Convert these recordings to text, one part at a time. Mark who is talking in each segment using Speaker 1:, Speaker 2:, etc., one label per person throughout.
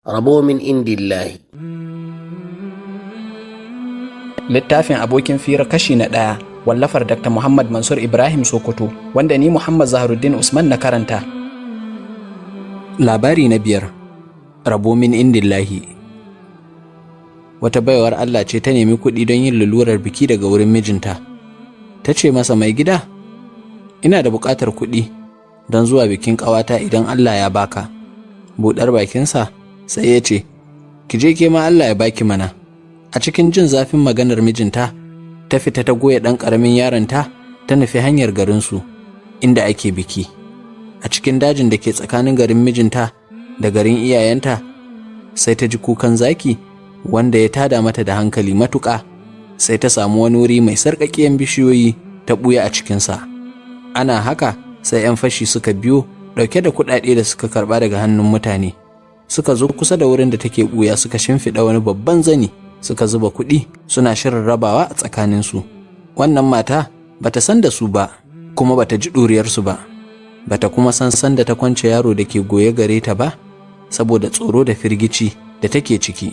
Speaker 1: Rabo min indillahi.
Speaker 2: Littafin Abokin Fira kashi na 1, wallafar Dr. Muhammad Mansur Ibrahim Sokoto, wanda ni Muhammad Zaharuddin Usman na karanta. Labari na 5, Rabo min indillahi. Wata baiwar Allah ce ta nemi kuɗi don yin lalurar biki daga wurin mijinta. Ta ce masa, "Mai gida, ina da buƙatar kuɗi don zuwa bikin ƙawata idan Allah ya baka." Buɗar bakinsa sai ya ce, "Ki je ke ma Allah ya baki mana." A cikin jin zafin maganar mijinta, ta fita ta goya ɗan ƙaramin yaronta, ta nufi hanyar garinsu inda ake biki. A cikin dajin da ke tsakanin garin mijinta da garin iyayenta, sai ta ji kukan zaki wanda ya tada mata da hankali matuƙa. Sai ta samu wani wuri mai sarƙaƙiyan bishiyoyi ta ɓuya a cikinsa. Ana haka sai 'yan fashi suka biyo ɗauke da kuɗaɗe da suka karɓa daga hannun mutane. Suka zo kusa da wurin da take ɓuya, suka shimfiɗa wani babban zani, suka zuba kuɗi, suna shirin rabawa a tsakaninsu. Wannan mata bata san da su ba, kuma bata ji ɗuriyarsu ba, bata kuma san sanda ta kwance yaro da ke goye gare ta ba, saboda tsoro da firgici da take ciki.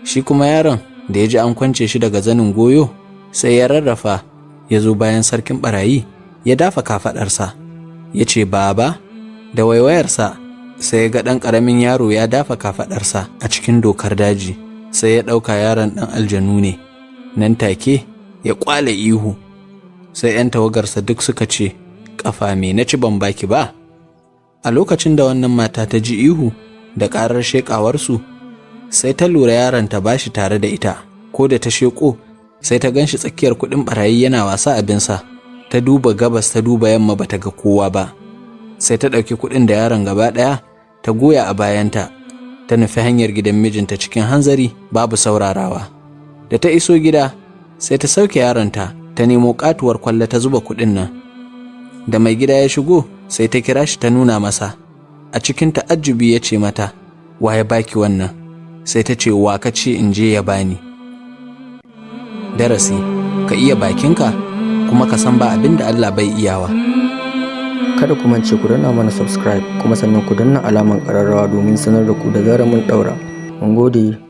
Speaker 2: Shi kuma yaron da ya ji an kwance shi daga zanin goyo, sai ya rarrafa ya zo bayan sarkin barayi, ya dafa kafaɗarsa, ya ce, "Baba." Da waiwayarsa sai ya ga ɗan ƙaramin yaro ya dafa kafaɗarsa a cikin dokar daji. Sai ya ɗauka yaron ɗan aljanu ne. Nan take ya ƙwale ihu. Sai 'yan tawagarsa duk suka ce, "Ƙafa me na ci ban baki ba?" A lokacin da wannan mata ta ji ihu da ƙarar sheƙawarsu, sai ta lura yaron ta bashi tare da ita. Ko da ta sheƙo, sai ta ganshi tsakiyar kuɗin ɓarayi yana wasa abinsa. Ta duba gabas, ta duba yamma, bata ga kowa ba. Sai ta ɗauki kuɗin da yaron gaba ɗaya, ta goya a bayanta, ta nufi hanyar gidan mijinta cikin hanzari babu saurarawa. Da ta iso gida, sai ta sauke yaronta, ta nemo katuwar kwalla ta zuba kuɗin nan. Da mai gida ya shigo, sai ta kira shi ta nuna masa. A cikin ta'ajjubi ya ce mata, "Wa ya baki wannan?" Sai ta ce, "Wa ka ce in je ya bani?" Darasi: ka iya bakinka, kuma ka san ba abin da Allah bai iyawa.
Speaker 3: Kada ku mance ku danna mana subscribe, kuma sannan ku danna alamar ƙararrawa domin sanar da ku da zarar mun ɗaura. Mun gode.